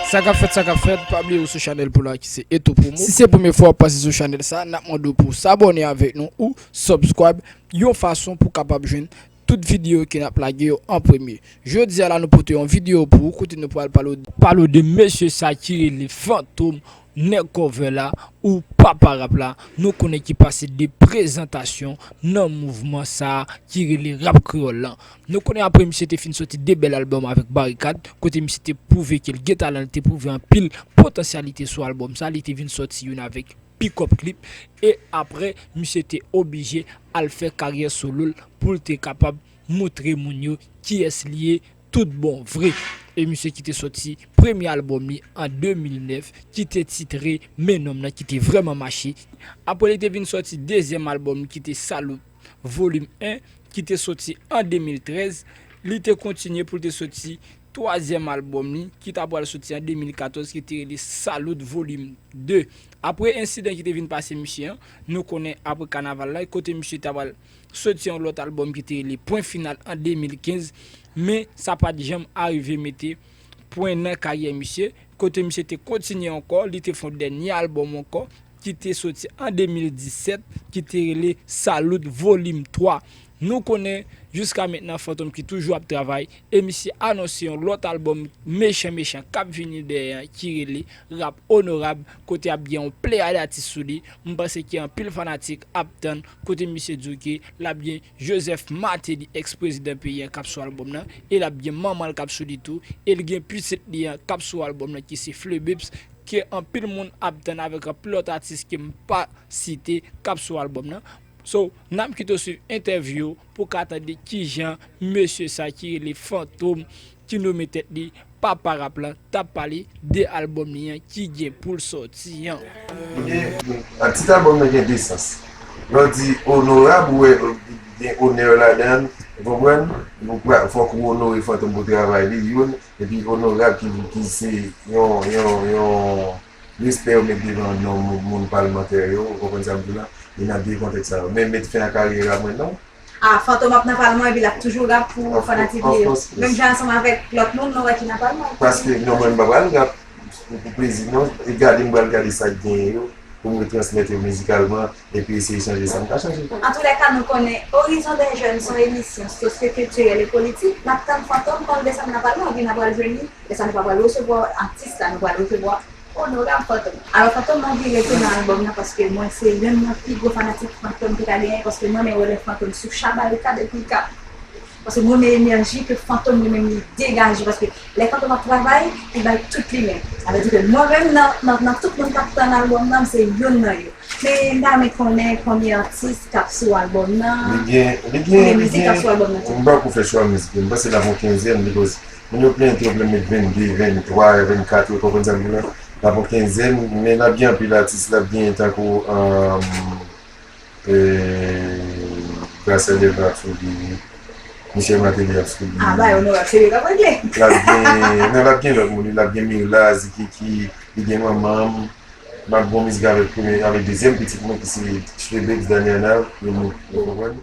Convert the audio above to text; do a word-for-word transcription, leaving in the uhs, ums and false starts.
Sa k ap fèt, sa k ap fèt, pa bliye ou sou chanèl pou la ki se Eto Promo. Si se premye fwa w ap pase sou chanèl sa, n ap mande w pou w sabòne avèk nou ou subscribe yon fason pou w kapab jwenn tout videyo ke n ap lage yo an premye. Jodi a la nou pote yon videyo pou ou kote nou pral pale w, pale w de mesye sa ki rele Fantom, nèg cover la ou papa rap la. Nou konnen ki pase de prezantasyon nan mouvman sa ki rele rap kreyòl lan. Nou konnen apre misye te fin soti de bèl albòm avèk Barikad, kote misye te pwouve ke l gen talan, li te pwouve anpil potansyalite sou albòm sa, li te vin sòti youn avèk Pick Up Clip, e apre misye te oblije al fè karyè solo l pou l te kapab montre moun yo kiyès li ye tout bon vre. E misye ki te sòti premye albòm li an de mil nèf ki te titre Men Nonm nan, ki te vrèman mache. Apre li te vin sòti dezyèm albòm li ki te Salute Volume en ki te sòti an de mil trèz. Li te kontinye pou l te sòti twazyèm albòm li ki ta pral sòti an de mil katòz ki te rele Salute Volume de. Apre ensidan ki te vin pase misye an, nou konnen apre kanaval la, kote misye ta pral sòti yon lòt albòm ki te rele Pwen Final an de mil kenz, men sa pa t janm arive mete pwen nan karyè misye, kote misye te kontinye ankò, li te fè yon dènye albòm ankò, ki te sòti an de mil disèt, ki te rele Salute Volume twa. Nou konnen, jiska mentnan, Fantom ki toujou ap travay, e misye anonse yon lòt albòm mechan mechan k ap vini dèyè an, ki rele Rap Onorab, kote ap gen yon pleyad atis sou li. M panse ke anpil fanatik ap tann, kote misye di w ke l ap gen Joseph Martelly, ex-prezidan peyi an, k ap sou albòm nan, e l ap gen manman l k ap sou li tou, e l gen pitit li an k ap sou albòm nan, ki se Flebeps, ke anpil moun ap tann avèk anpil lòt atis ke m pa site k ap sou albòm nan. So, n ap kite w swiv entèvyou pou w ka tande kijan mesye sa ki rele Fantom, ki nonmen tèt li Papa Rap lan, t ap pale de albòm li an ki gen pou l sòti an. Gen, a, tit albòm nan gen de sans. Lè w di onorab, ou wè, gen onè ladan l, ou konprann? Ou pra, fòk ou onore Fantom pou travay li, youn. Epi onorab ki, ki se yon, yon, yon respè yo met devan non moun, moun palmantè yo, ou konprann sa m di w la? E nan de kontèks sa yo. Men met fen a karyè rap mwen non. Ah, Fantom ap nan palman epi l ap toujou rap pou fanatik li yo. Menm jan ansanm avèk lòt moun nou wè ki nan palman. Paske non, mwen m pa pral rap pou, pou plezi non. E gade m pral gade sa k genyen yo pou m retransmèt yo mizikalman epi eseye chanje sa m ka chanje. Antoulèka, nou konnen Horizon des Jeunes se yon emisyon sosyokiltirèl e politik. N ap tann Fantom, kan l desann nan palman, epi n ap pral jwenn li. Lè sa nou pa pral resevwa atis la, nou pral resevwa Onorab Fantom. Alò Fantom, mwen anvi rete nan albòm nan paske mwen se yonn nan pi gwo fanatik Fantom te ka genyen, paske mwen renmen wè lè Fantom sou cha Barikad epi l ka, paske mwen renmen enèji ke Fantom li menm li degaje, paske lè Fantom ap travay, li bay tout li menm. Sa vle di ke mwen menm nan, nan, nan tout moun k ap tann albòm nan, m se yonn nan yo. Men m ta renmen konnen konbyen atis k ap sou albòm nan, konbyen mizik k ap sou albòm nan tou. M pa ko fè chwa mizik yo, m panse l ap yon kenzèn, because moun yo plenyen tou, yo plenyen met vennde, venntwa, vennkat, ou konprann sa m di w la? L ap yon kenzèn, men l ap gen anpil atis, l ap gen tankou, um, eh, Gracel Delva ap sou li, Michel Martelly ap sou li. Ah, bay Onorab, se yo k ap regle. L ap gen, non, l ap gen lòt moun, l ap gen Mirla, Zikiki, li gen manman m, m ap gen yon mizik avèk premye, avèk dezyèm pitit mwen ki se Chlebex Daniel Nav, ou konprann?